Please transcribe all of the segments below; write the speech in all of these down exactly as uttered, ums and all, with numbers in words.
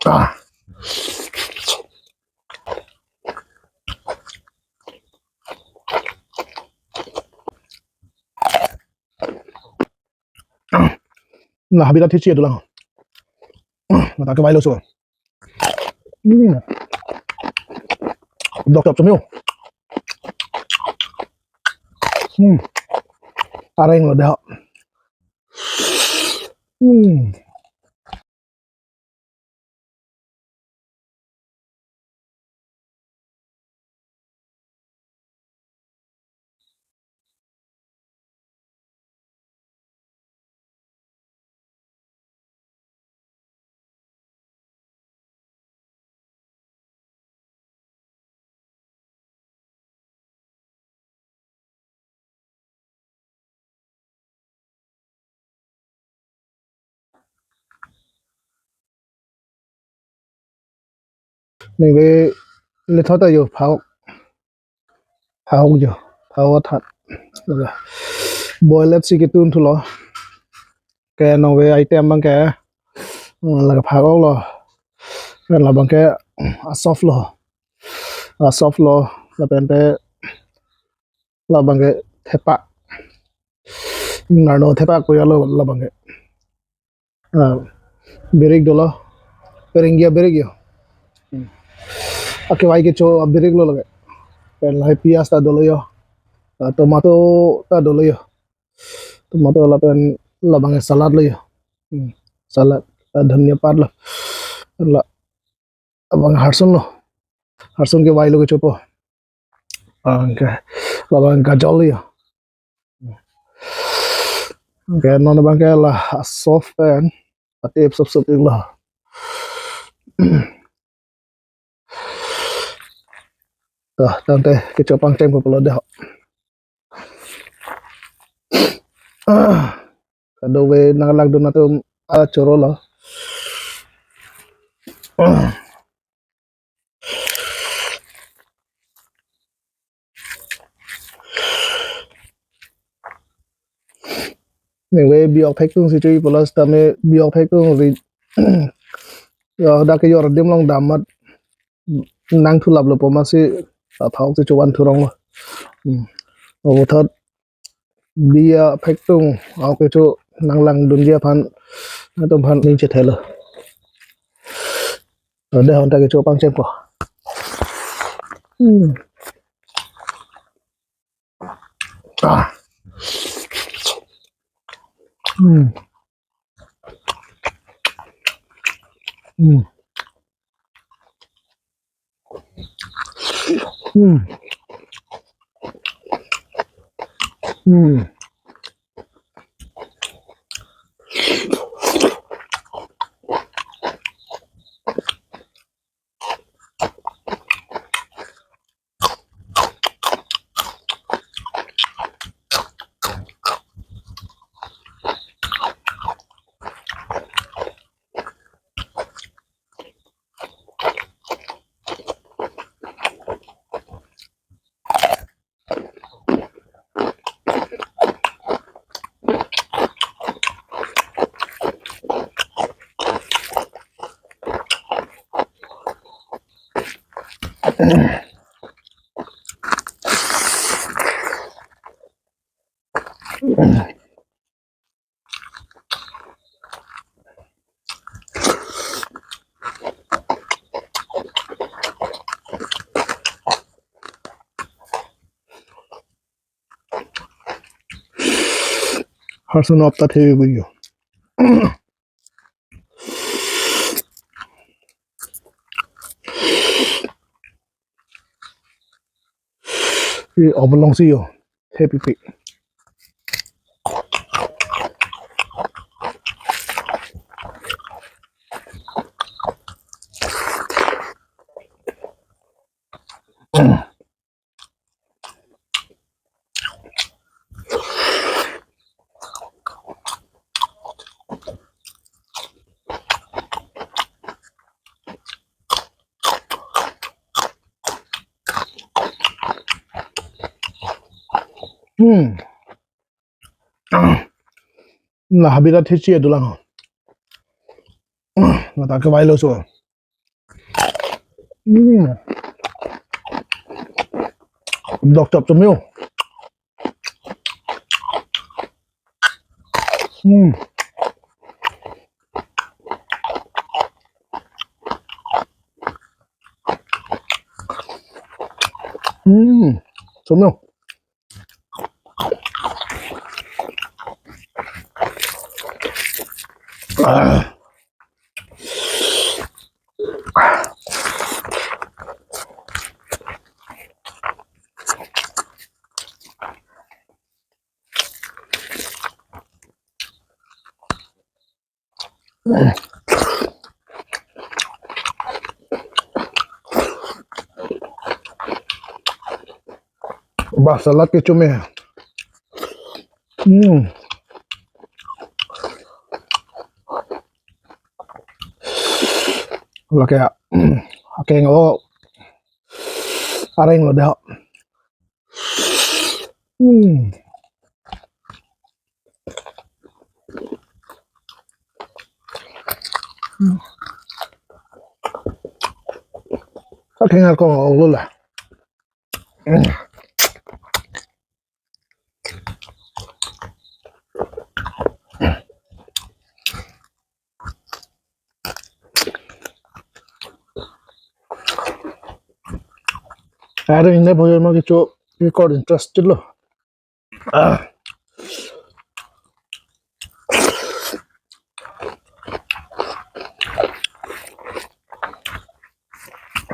Ah. Nah, habitat hichi adulang. Mata ke bailo so. Hmm. Dok chop chomio. Hmm. Areng lo dah. Hmm. Ningve lethot ayo phao. Phao jo. Phao that. Boil at si kitun thulo. Ke ningve item abang ke, mm, laga phao lo. Pen labang ke, mm, asop lo. Asop lo. Lapen te labang ke thepa. Ngarno thepa koya lo labang ke. Ah, birik dolo. Peringgia birik yo. Hmm. Akevai kecho abirik lo lage. Pen lahai pias ta dolo yo. Ah, tomato ta dolo yo. Tomato lapen labang salad lo yo. Hmm. Salad. Ah, dhania pat lo. La abang harson lo. Harson kevai lo kechopo. Anke labang gajol ya. Anke non abang ke la asop pen atip sop sop iklo. Toh, tangte kecho pangcheng pulo deh. Ah, kadokave nanglangdun atum achoro lo. Ah. Ningve biok phektung si chui pulo sitame biok phektung ri. Ya, dak ke yor adim along dam amat nang thulap lo pu amatsi aphao si chuvan thurong lo. Hmm. Othot biya phektung ako kecho nanglangdunji aphan atum aphan ning chethelo. Ode honta kecho pangcheng ko. Hmm. Ah. Hmm. Hmm. Hmm. Hmm. Harson apta thevi bui yo. Ri oblong si yo. Happy pig. Hmm. Nah, habitat hichi adulang. Mata ke bailo so. Hmm. Dok chop chom yo. Hmm. Hmm. Chom yo. Ah. Bah, salad ke chom eh. Hmm. Lake, akeng o areng lo dah. Hmm. Akeng ko lo la. Are ne boyo ma kicho record interested lo. Ah.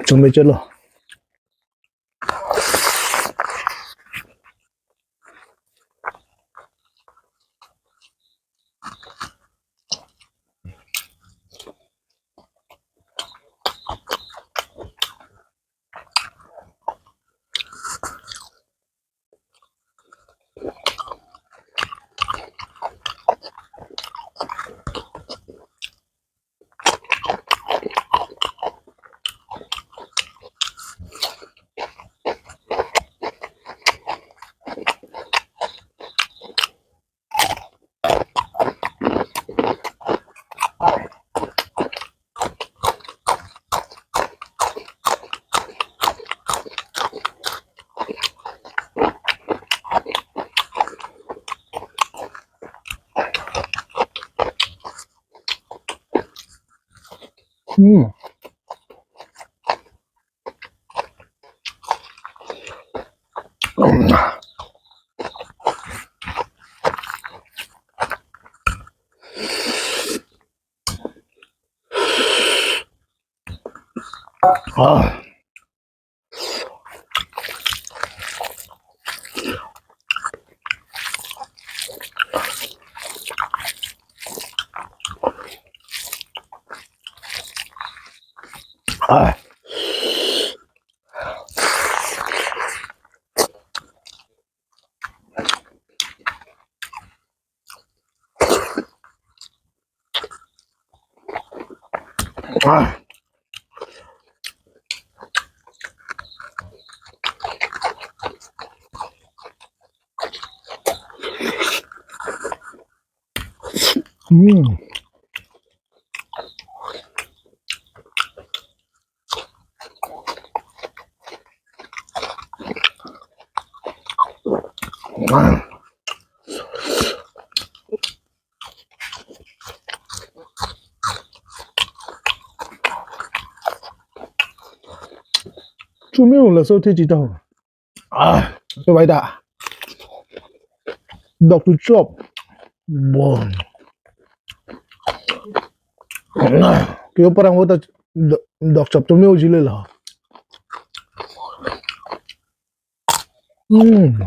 Chumbe chelo. Hmm. Ah. Ah. Ah. Hmm. Chumi ula so thi chita ho. Ah, so bai da. Dok tu chop. Bon. Kio parang ho ta do-, dok chop tu me uji le la. Hmm.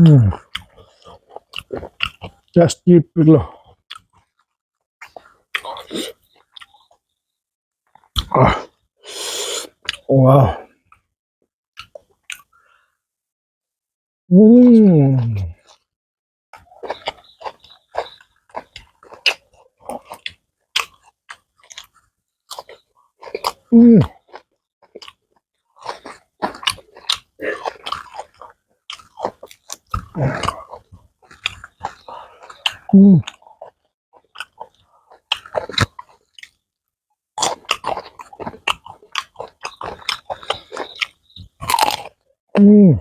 Hmm. Tasty pilo. Wow. Mm. Mm. Mm. Mm.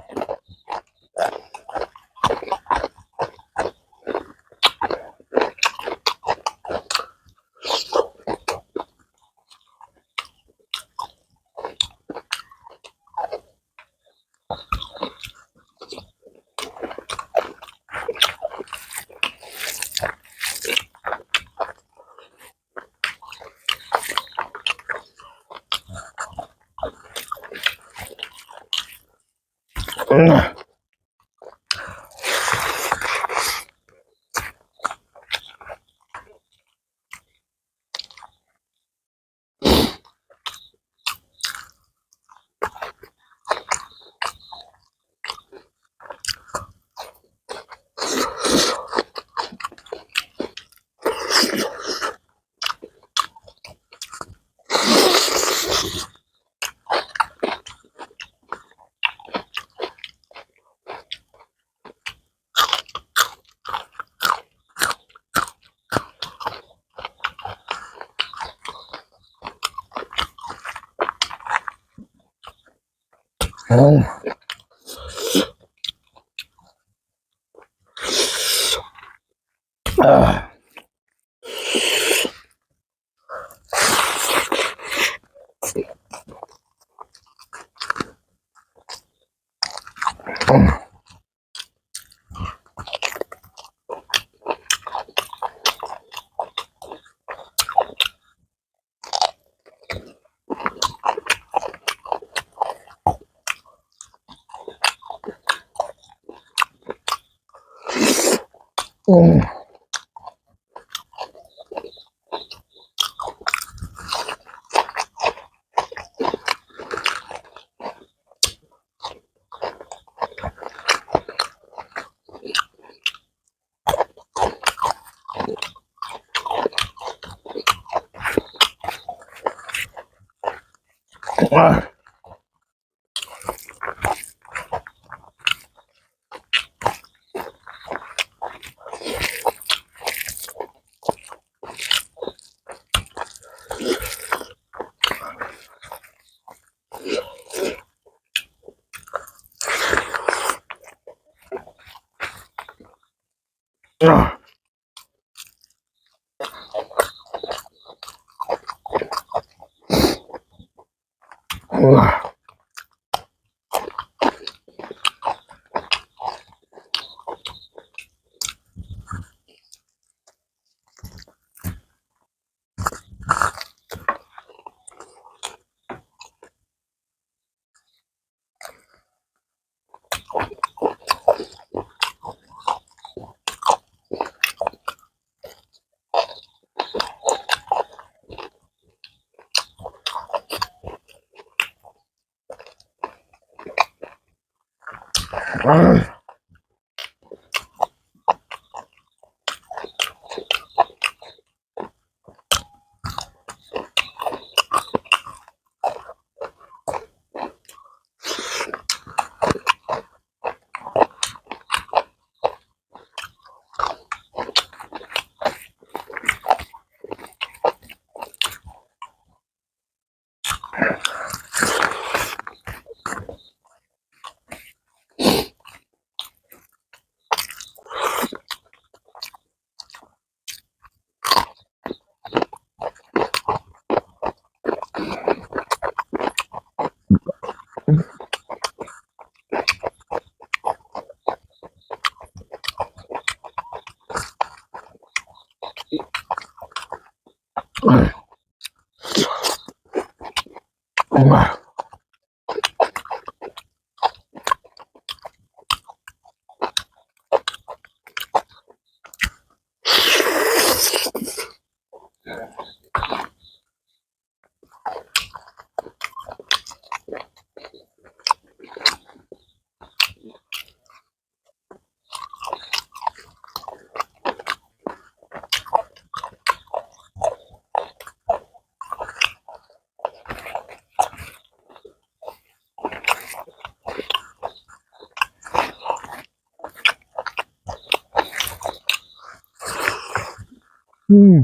Hmm.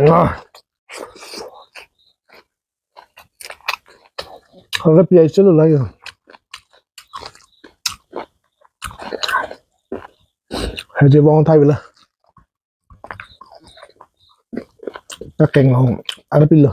Ah. Ada piyaj chelo lagi. Haji bong thai bila. Akeng long. Ada pilo.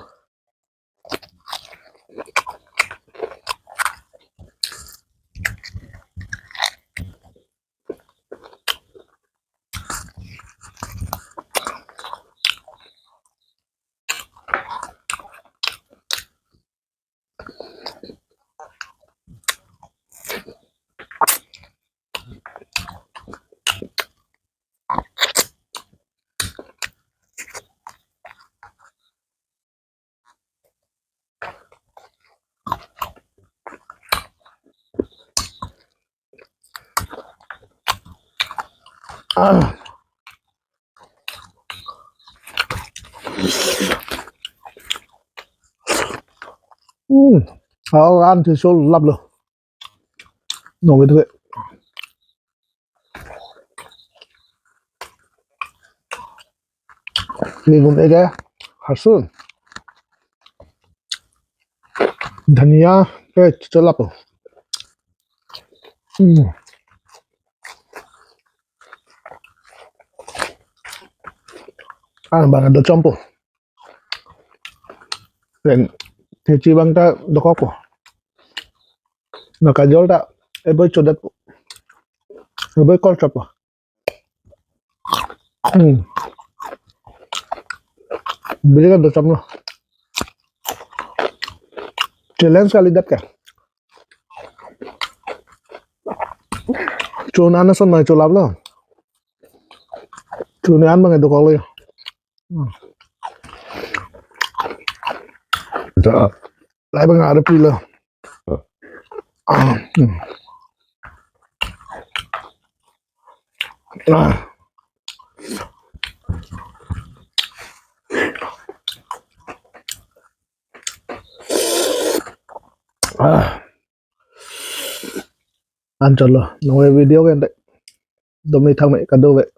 Ah. Hmm. Aw, an thi sol lap lo. Nong itu. Ligum ega hasun. Dhania ke chelap. Hmm. Ah, bang do chompo. Pen theci bang ta dokokpo. Na kajol ta eboi chodat po. Eboi kol chotpo. Hmm. Beli kan do chomlo. Challenge kali dat ka. Chun an ason mai cholap lo. Chun an bang dokok lo. Hmm. Da. Lai bang ada pilo. Ah, hmm. Ah. Ah. An cholo, nonge video ke ente. Domi thangme kadokave.